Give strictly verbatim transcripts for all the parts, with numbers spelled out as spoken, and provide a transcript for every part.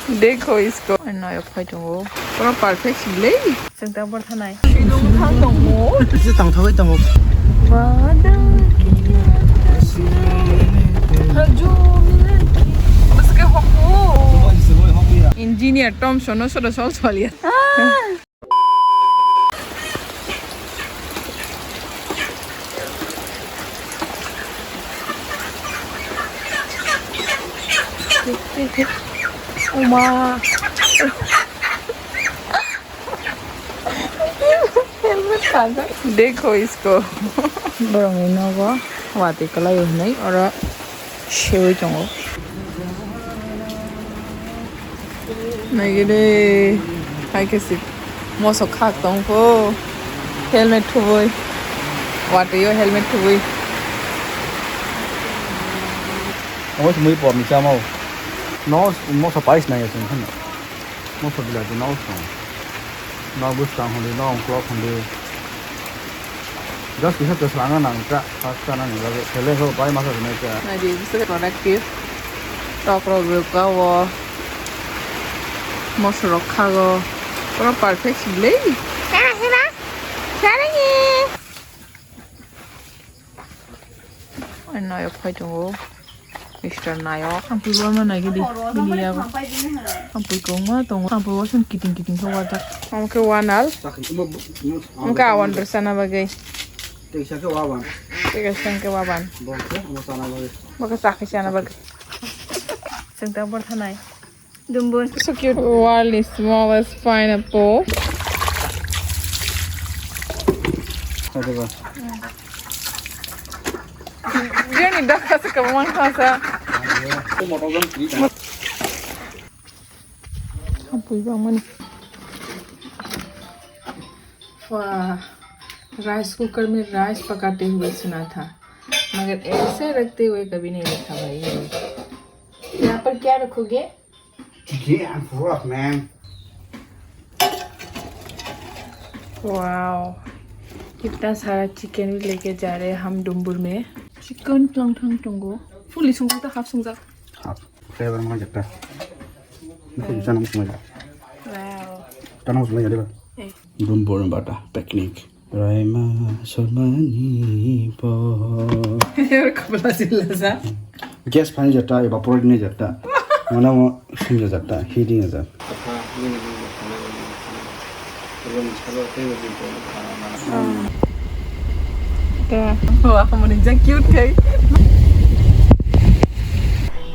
Dekho isko. Noyo phai tongo. Pura perfect le. Chwng ta bor thanai. Bidung thang tongo. Kisa tongthogwi tongo. Bwswk khe hokho. Engineer Tom sono soda sol solia. Oma. Helmet kanjak. Dekho isko. Borokni nogo watwi kwlaio hinwi oro sewi tongo. Naigede, hai khe se mosok khak tong kho. Helmet thubui. Watwi o helmet thubui. Omo se mui porni chamao. No, mosok pais nai ya chwng kheno. Mosok bilai di no song. No bwskang hwnwi, no ungklok hwnwi. Just kisa kwslang nang kha, first kana ni bagwi. Sele ho bai masa rwnai kha. Nai di, bwswk productive. Tok rok rwka o. Mosok rok khago. Pura perfect le. Hera, hera. Sarangi. Oi, nayok phai tongo. Mister Nayok. Ampui bo ma nai gidi. Bini yago. Ampui kong ma tongo. Ampui bo song kiting kiting khe wajak. Omo khe wanal. Omo khe awan rwchana bagwi. Tei sa khe waban. Tei sa khe waban. Bo khe omo chana bagwi. Bo khe chakhe chana bagwi. Chwng ta bor thanai. Dumbur. So cute. World's smallest pineapple. Jani dakha se kabang kha sa. Apui bang mani. वाह, rice cooker में राइस पकाते हुए सुना था, मगर ऐसे रखते हुए कभी नहीं देखा भाई। यहाँ पर क्या रखोगे? Chicken and pork, man. Wow, कितना सारा चिकन भी लेके जा रहे हैं हम डुम्बुर में। Chicken tlang tlang tongo. Fully sungjak ta, half sungjak? Half. Flavor mo jata. Nukho jana mo jata. Wow. Tana mo jata ba. Eh. Dumbur bata picnic. Raima Sharmani po. Kepala sila sa. Gas fan jata, evaporate ni jata. Mana mo sim jata, heating jata.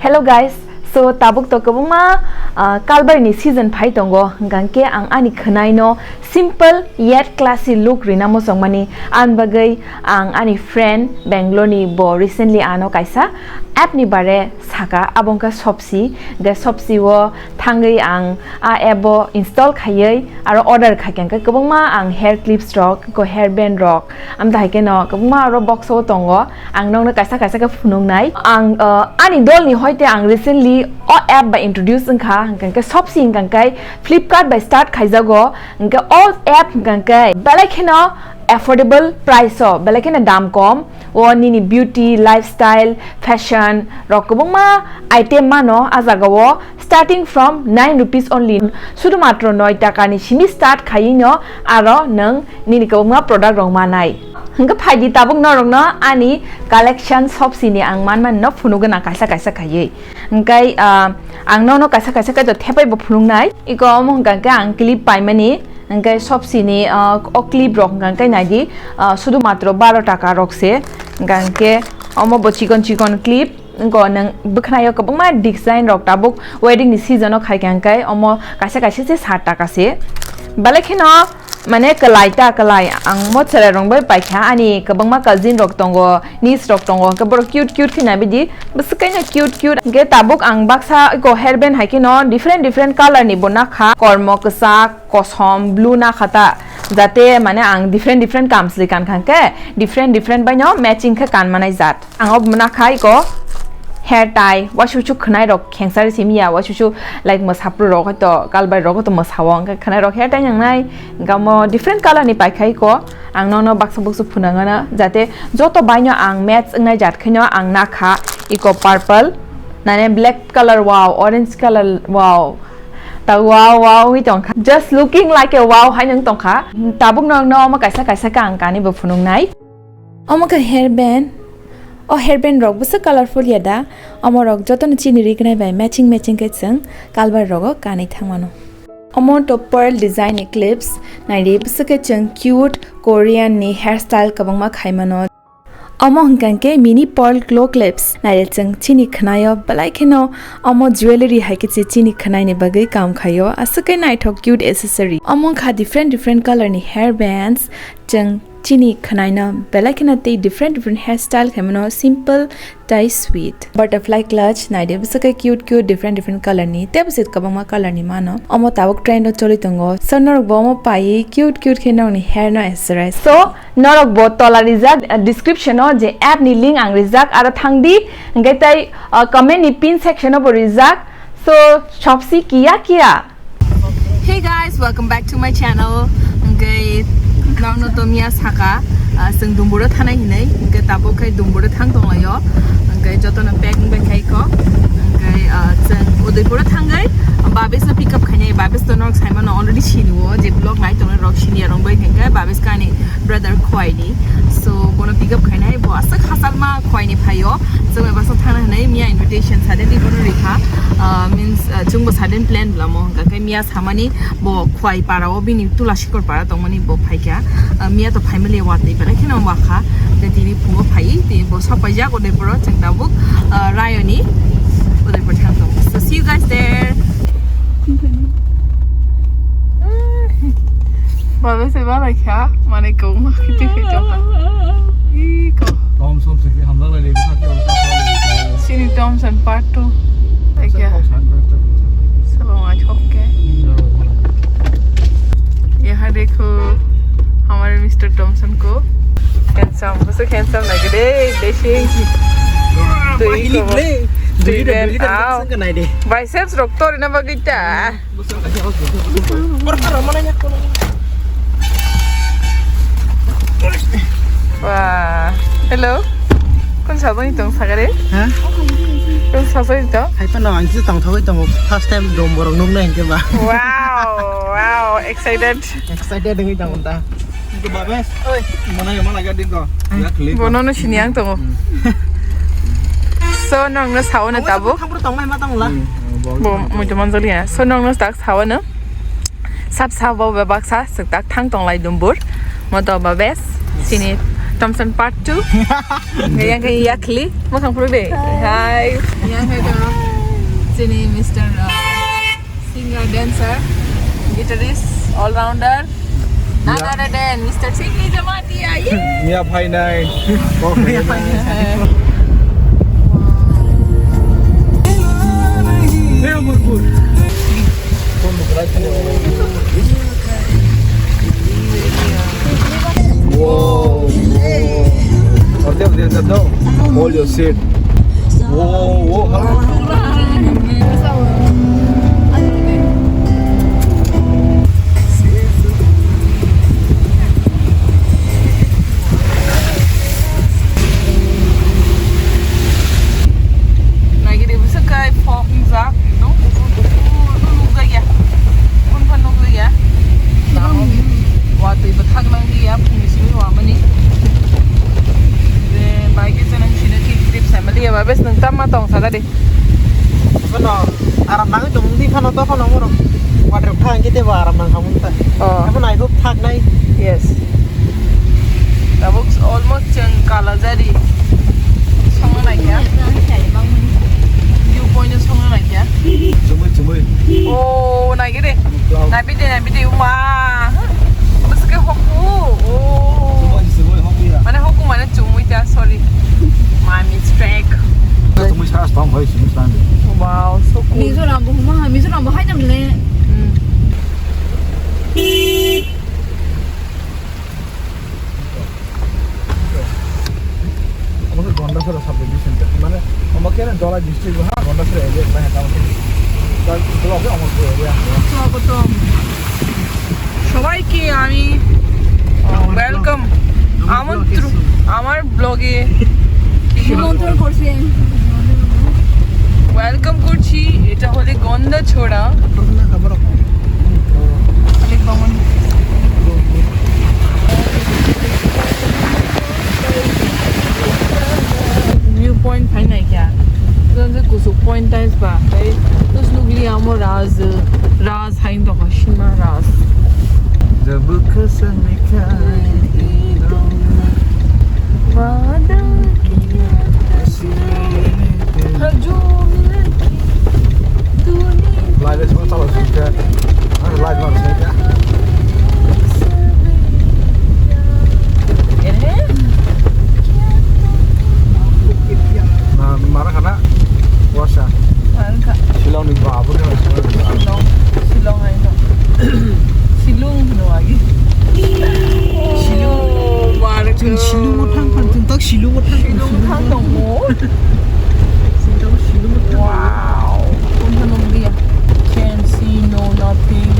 Hello guys, so tabuk to kwbangma, ah, kalbar ni season phai tongo, hwnkhe ang ani khwnai no simple yet classy look rina muchungmani, ani bagwi ang ani friend Bangalore ni bo recently ano kaisa app ni bare saka, abo wngkha Shopsy, hwnkhe Shopsy o thangwi ang a app o install khaiwi aro order khaikha, hwnkhe kwbangma ang hair clips rok, eko hair band rok, amtwi hai kheno kwbangma aro box o tongo, ang nokno kaisa kaisa khe phunuknai. Ang, uh, ani dol ni hoite ang recently o app bai introduce wngkha, hwnkhe Shopsy hwnkhe Flipkart bai start khaijago, hwnkhe o app hwnkhe belai kheno affordable price o, belai kheno dam kom. O nini beauty, lifestyle, fashion rok kwbangma item mano a jaga o, starting from nine rupees only. Sudu matro noi taka ni simi start khaiwi no aro nwng nini kwbangma product rok manai. Hwnkhe phaidi tabuk norok no ani collection Shopsy ni ang manmani no phunugwi nang kaisa kaisa khaiwi. Hwnkhe, ah, ang nono kaisa kaisa kaitor thepai bo phunuknai. Iko omo hwnkha khe ang clip paimani. Hwnkhe Shopsy ni, ah, o clip rok hwnkha khe naidi, ah, sudu matro baro taka rok se. Hwnkha khe omo bo chikon chikon clip. Wngkha nwng bwkhwnai o kwbangma design rok tabuk wedding ni season o khai kha hwnkhe omo kaisa kaisa se sat taka se. Belai kheno mane kwlai ta kwlai ang mo chwrai rok bai paikha, ani kwbangma cousin rok tongo, niece rok tongo, hwnkhe borok cute cute khe nai bidi bwswk kaino cute cute. Hwnkhe tabuk ang baksa eko hair band hai kheno different different color ni bo nakha, kormo kwchak, kosom, blue nakha ta, jate mane ang different different kamsli kankha hwnkhe different different baino matching khe kanmanai jat. Ang o nakha eko hair tie, waisusu khwnai rok khengsa ri simi ya, waisusu like mwsapru rok hoito kalbai rok hoito mwsao, hwnkhe khwnai rok hair tie nangnai, hwnkhe omo different color ni paikha eko. Ang nono baksa baksa phunangana jate joto baino ang match wngnai jat khaino ang nakha eko purple, nane black color, wow, orange color, wow. Ta wow, wow wngwi tongkha. Just looking like a wow hai nung tongkha. Tabuk norokno omo kaisa kaisa khe ang kani bo phunuknai. Omo khe hairband. O hairband rok bwswk colorful ya da? Omo rok jotono chini rignai bai matching matching khe chwng kalbar rogo kanwi thangmano. Omo to pearl design ni clips. Naidi bwswk khe chwng cute Korean ni hairstyle kwbangma khaimano. Omo hwnkha khe mini pearl claw clips. Naidi chwng chini khwnaio belai kheno omo jewelry hai khe se chini khwnaini bagwi kam khaio. Aswk khe naithok cute accessory. Omo wngkha different different color ni hair bands. Chwng chini khwnaino belai kheno tei different different hairstyle khaimano simple tei sweet. Butterfly clutch naidi bwswk khe cute cute different different color ni tei bwswk kwbangma color ni mano. Omo tabuk trend o choli tongo. So norok bo omo paiwi cute cute khe nokni hair no accessorize. So norok bo tola rijak, uh, description o je app ni link ang rijak aro thangdi, hwnkhe tei, uh, comment ni pin section o bo rijak. So shopsi kiya kiya. Hey guys, welcome back to my channel. Hwnkhe norokno to miya saka, ah, chwng Dumbura thanai hinwi, hwnkhe tabuk khai Dumbura thang tonglaio. Hwnkhe jotono pack wngbai khai kho. Hwnkhe, ah, chwng Udaipura thangwi Babesno pick up khainai. Babes to norok saimano already sinio, je vlog nai tongnai rok siniya rong bai hwnkhe Babes kani brother Khwaini. So bono pick up khainai, bo aswk hachal ma Khwaini phaio. Chwng bai baksa thangna hinwi miya invitation suddenly bono rikha. Ah, means, ah, chwngbo sudden plan bwlamo, hwnkha khe miya samani bo Khwai para o bini Tulasikor para tongmani bo phaikha. Ah, miya to phaimali watwi belai kheno wakha. Tei tini phungo phai, tini bo sok paijak Udaipur o, chwng tabuk, ah, Rayoni Udaipur thang tongo. So see you guys there. Babe se ba lai kha, mane ko ma khiti khiti kha. Iko. Thomson se ki hamjak lai le, sa ki hamjak lai le. Sini Thomson part two. Ai kya? Salo ma chhok ke. Yahan dekho, hamare Mister Thomson ko. Handsome, bas handsome lage de, deshing. Tui ko. Tui den, ao. Biceps rok tori na bagita. Wah, hello. Kun sajagwi tong sagare? Ha? Kun sajagwi tong? Hai phano ang kisa tongthogwi tongo. First time dom borok nuknai hinkhe ba. Wow, wow, excited. Excited wngwi tongo ta. Oi. Bono no sini ang tongo. So nong no sao na tabo. Thangbro tongmai ma tongla. Bo muitu manjali ya. So nong no tak sao na. Sap sap bo bebak sa sik tak thang tong lai Dumbur. Moto Babes. Sini Thomson part two. Yang kaya yakli. Mo kang puru de. Hi. Yang kaya sini Mister, uh, singer, dancer, guitarist, all-rounder, none other than Mister Chikli Jamatia. Yay! Miya phainai. Miya phainai. Hey, Amarpur. Whoa. Hold your seat. Whoa, whoa, hello. Naigiri bwswk kai fog wngjak, no? Kuphur, kuphur, no nukjakya. Phone phan nukjakya. Tabuk watwi bwthak nangjakya, phungni simi wamani. Je, bai khe chwng sino ki trip family aba bes nwng tamma tong sakha de. Phano aram nangwi tongdi phano, to phano borok water thang khe tebo aram nang khamung ta. Oh. Phano ai hub thak nai. Yes. Tabuk almost chwng Kalajari songna naikha. View point o songna naikha. Chumui, chumui. Oh, naikhe de. Wow. Naibide, naibide, uma. Bwswk khe hoku. Oh. Chumui, chumui, hoku ya. Mane hoku mane chumui ta, sorry. My mistake. Chumui sa stong hoi, chumui stong. Wow, so cool. Mizoram bo huma, Mizoram bo hai nam le. Hmm. Omo khe Gondasora sub-division ta. Mane, omo khe Dholai district ha, Gondasora area bai ha, tamo khe. Dol, dol khe omo khe area. স্বাগতম। সবাইকে আমি, আহ, welcome। আমন্ত্রণ, আমার vlog-এ নিমন্ত্রণ করছি। Welcome করছি। এটা হলো Gandacherra. Raz, Raz hai wng tongkha, cinema Raz. Jab khasam kha. Wada kiya tha, jo milna ki duniya. Live sama sama sudah. Ah, live sama sudah. Eh? Na, mara kana? Wasa. Mara ka? Shillong ni ba, abu ni Shillong ni ba. Shillong, Shillong hai no. Shillong hino agi. Shillong. Oh, mara ka. Chwng Shillong o thang khan, chwng tak Shillong o thang khan. Shillong thang tongo. Chwng tak Shillong o thang. Wow. Kung thang nung dia. Can see, no, nothing.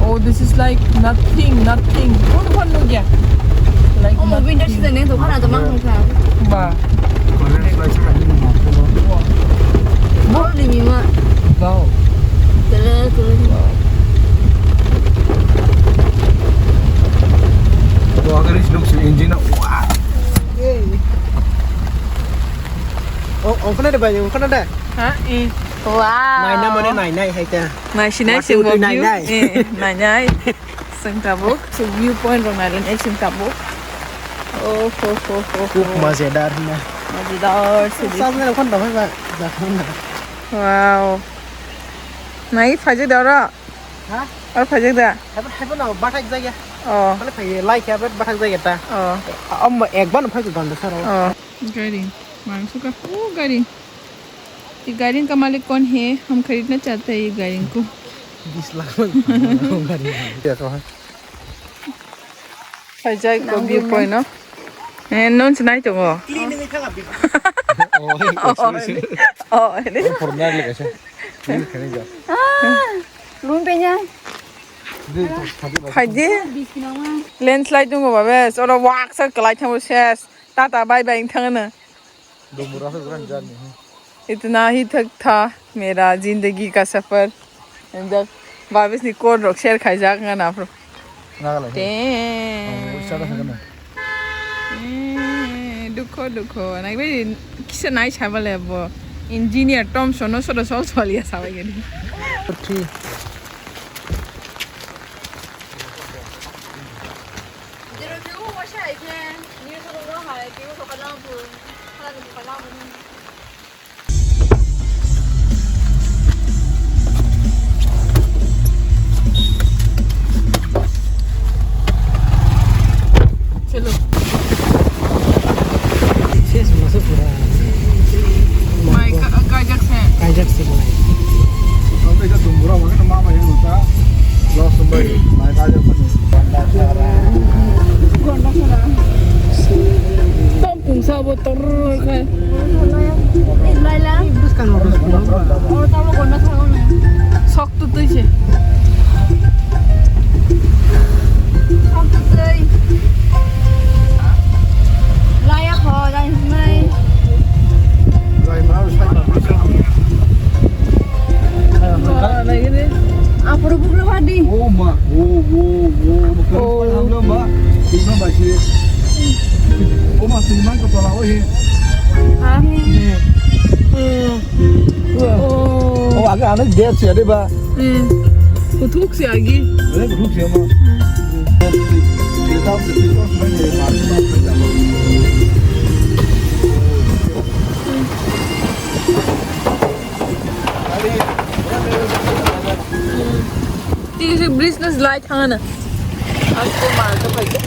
Oh, this is like nothing, nothing. Kung thang nung dia. Like nothing. Oh, window season ni to khana to mang kha. Ba. Bol ni mima. Wow. Tele tele. Wow. Wah, kari sinuk si engine na. Wah. Oh, ongkana de bai, ongkana de. Ha? Eh. Wow. Naina mane nainai hai ta. Nai sinai. Mati sing utui view. Nainai. Eh, nainai. Sing tabuk, si view point rok nai le sing tabuk. Oh ho ho ho ho. Kuk mazedar na. Mazedar si. Sab na kon da ba. Wow. Nai phajak da ora. Ha? Or phajak da. Haibo haibo na bathak jaya. Oh. Mane phai lai khe bathak jaya ta. Oh. Amma ekbar phai dan da saro. Oh. Gari. Mangsuka. Oh, gari. ये गाड़ी का मालिक कौन है? हम खरीदना चाहते हैं ये गाड़ी को। बीस लाख में गाड़ी है। Phaijak ko view point no. Eh, non se nai tongo. Oh, oh, oh, ini. Oh, ini. Photo nai le kaisa. Ini khani ja. Ah, lung pe nya. Phaidi. Landslide tongo babe. Oro wak sa kalai thango ses. Tata bye bye thangna. Dumura sa gran jani. इतना ही तक था मेरा जिंदगी का सफर। Enjak babis ni kon rok share khaijak nga na phro. Naga lai. Te. Oh, usa da thangna. Eh, dukho, dukho. Nai bai kisa nai sabale bo. Engineer Tom Sono sodo sol sol ya sabai gani. Three. Chalo. Ses masa pura. Mai ka-, kaijak se. Kaijak se mai. Sampai ke Dumbura mungkin mama yang lupa. Los sampai mai kaijak pun. Gonda sara. Tom kungsa bo tor kai. Lai la. Terus kan mau terus pulang. Oh, tamo gonda sara na. Sok tu tu se. Sok tu tu. Laya kho, lai mai. Lai mau sai. Aphuru buklo hadi. Oh ma, oh, oh, oh. Oh. Buklo ma. Buklo ma si. Oh ma, si man ko pala oh he. Ha? Hmm. Oh, aga anak dia si ada ba. Hmm. Kuthuk si agi. Ada kuthuk si ama. Hmm. Tini se bridge no slide thangana. Asko mar ka phaikhe.